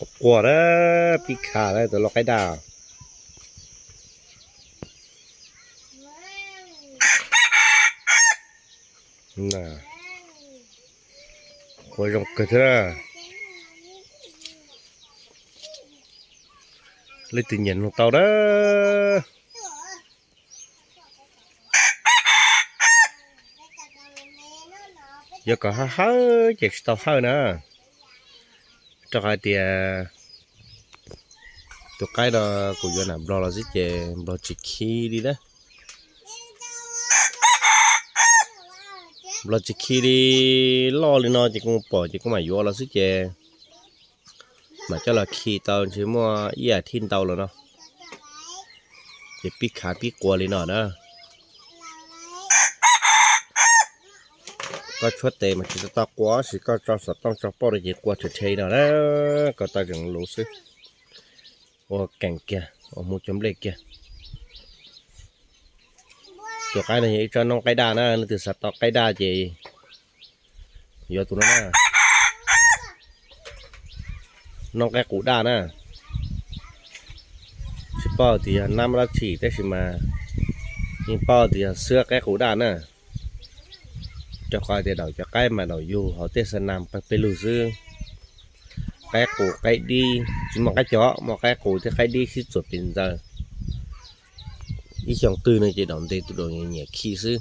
Quaj na, pib khav na tus loj qaib daj. Quaj zoo kawg thiab na. Leej twg nyiam nug tau na. Yuav kom hawb hawb ces tsis tau hawb na. Rau qhov tias tus qaib no kuv yuav nam nplog los xwb ces nplog tsis khi li na. Nplog tsis khi li, loj li no ces kuv pom ces kuv mam yuav los xwb ces mam coj los khi tau ntshe muaj ib as thiv ntau lawm no. Ces pib khav pib quaj li no na. Koj tshuab tes mas tsis tau quaj, tab sis koj tso xov tooj tso pauj rau ces quaj rhe rhe no na. Koj tau tseem luv xwb. Ua keem kiag, ua hmuv cov nplej kiag. Tus qaib no yog ib tsob noob qaib daj na, leej twg xav tau qaib daj ces yuav tus no na. Noob qaib qus daj na. Tsis paub tias yog nab dab tsi tab sis mas yeej paub tias yog xwb qaib qus daj na. Rau qhov tias daum cov qaib mas daum yug hauv tej xa nas pawg pes lug xwb. Qaib qus qaib dib, tsis muaj qaib cov, muaj qaib qus thiab qaib dib sib txuas pes ntxaws. Ib xyoo twg no ces daum ntev tus daum nyiam khi xwb.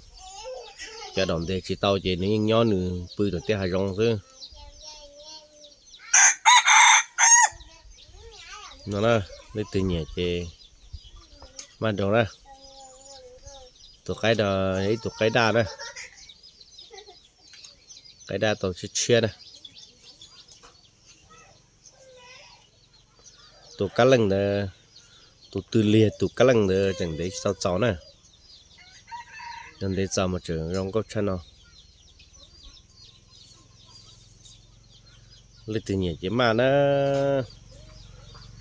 Cov daum ntev tsis tau ces nws yeej nyob nws pw rau tej hav zoov xwb. No na, leej twg nyiam ces maj nroos na. Tus qaib no yog ib tug qaib daj na. Qaib daj tau tshiab tshiab na. Tus kab leej ntawd, tus tw liag tus kab leej ntawd tseem ntev tsis tau txaus na. Yog ntev txaus mas tseem zoo nkauj tshaj no. Leej twg nyiam ces maj na.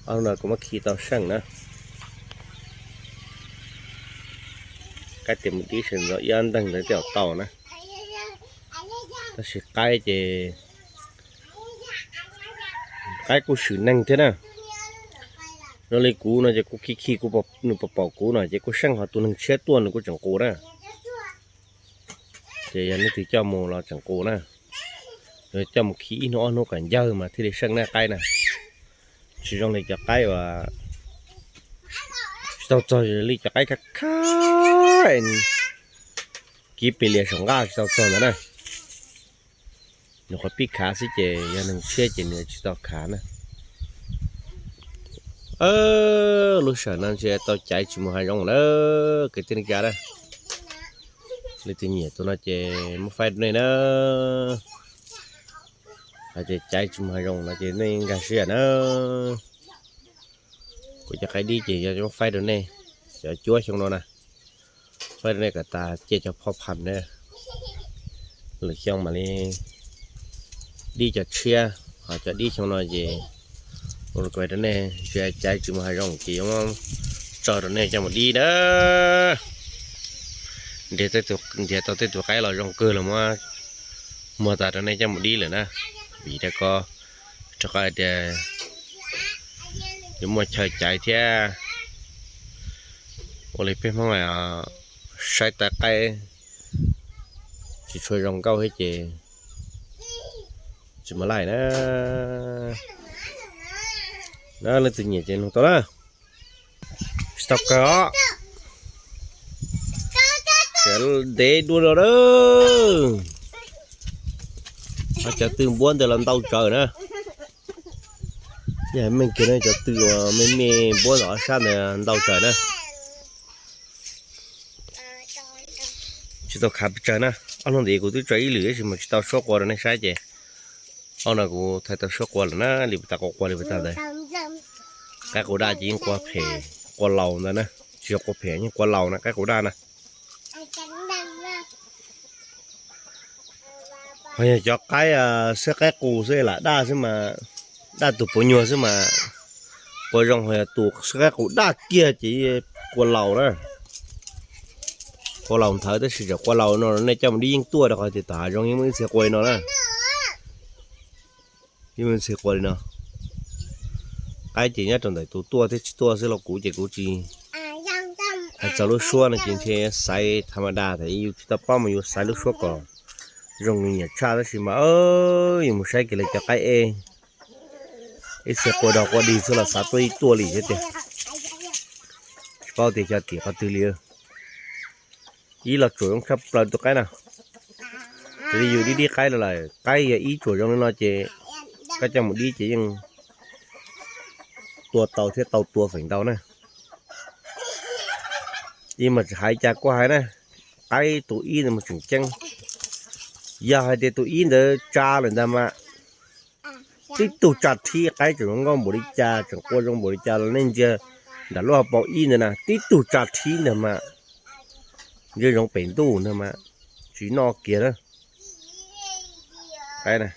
Ob hnub no kuv muab khi tau seej na. Qaib tes mus dib sawv ntxov ib ob nteeg ntawd tej zaum tau na. Tab sis qaib ces qaib kuj swm neeg thiab na. Zoo li kuv no ces kuv khi khi kuv, nws pom pom kuv no ces kuj seej, ho tus neeg tshiab tuaj nws kuj tseem qus na. Ces yog leej twg coj mus los tseem qus na. Yog coj mus khi ib hnub ob hnub kom ncawg mas thiaj li seej na qaib na. Tsis zoo li cov qaib uas tsis tau txog li cov qaib khab khab, kiv pes lias saum nqaj tsis tau txog ntawd na. Nws qhuav pib khav xwb ces yog neeg tshiab ces nws tsis tau khav na. Lub sij hawm no ntshe tau caiv tsis mus hav zoov lawm kwv tij neej tsa na. Leej twg nyiam tus no ces muab faib rau nej na. Hais tias caiv tsis mus hav zoov no ces nej nkag siab na. Kuv cov qaib dib ces yog muab faib rau nej, cov cuab xyoo no na. Faib rau nej kom tas cia cov phob pham na. Lwm xyoo mam li dib cov tshiab, ho cov dib xyoo no ces ua li kuv hais rau nej, ntshe caiv tsis mus hav zoov ces yuav muab tso rau nej coj mus dib na. Nrhiav tau tej tus qaib los zoo kawg los muab muag tas rau nej coj mus dib lawm na. Vim rau qhov, rau qhov hais tias yuav muaj chaw caiv thiab. Ua li peb Hmoob saib taw qaib tsis tshua zoo nkauj thiab ces tsis mus laij na. Na, leej twg nyiam ces nug tau na. Tsis tau kawg os. Ntev dua lawm. Cov tw npuab ntawd los ntau tsawv na. Yog meej kiag na, cov tw uas me me npuab ntawm ob sab ntawd ntau tsawv na. Tsis tau khav pes tsawg na. Ob hnub ntawd kuv twb tso ib lwm tab sis mas tsis tau suab qua rau nej saib ces ob no kuv thaij tau suab qua lawm na, li puas tas qua qua li puas tas ntawd. Qaib qus daj ces yeej qua phem, qua laus ntawd na, tsis yog qua phem, yeej qua laus na, qaib qus daj na. Ho yog cov qaib xwb, qaib qus xwb lam daj xwb mas, daj tus puas nyuag xwb mas qua zoo, ho yog tus xwb qaib qus daj kiag ces qua laus na. Qua laus nthawv tab sis tseem qua laus no nej coj mus dib yeej tuaj rau qhov tias tom hav zoov yeej muaj ib txhia qua li no na. Yeej muaj ib txhia qua li no. Qaib ces nyob rau ntawm tus tuaj thiab tsis tuaj xwb los kuv ces kuv tsis hais txog lub suab no ces ntshe xaiv tham ma das tas yus tsis tau paub mas yus xaiv lub suab kom zoo li nyiam tshaj tab sis mas yus mus saib kiag lawv cov qaib ej, ib txhia qua dog qua dig xwb los xav tuaj ib tuaj li thiab tiag. Tsis paub tias xyov tim qhov twg li. Ib los tsuam zoo tshaj plaws tus qaib na. Raws li yus dib dib qaib los lawm, qaib yog ib tsuam zoo li no ces koj coj mus dib ces yeej tua tau thiab tau tua feem ntau na. Ib mas tsis hais cas kuj hais na, qaib tus ib ntawd mas tseem ceeb. Yog hais tias tus ib ntawd tsa lawm ntag mas tib tug tsa thib qaib tseem zoo nkauj npaum li cas, tseem qua zoo npaum li cas los nej ntsia nram lub hauv paus ib ntawd na, tib tug tsa thib ntag mas ntsia zoo pem ntuj ntag mas tsis noj kiag na. Qaib na,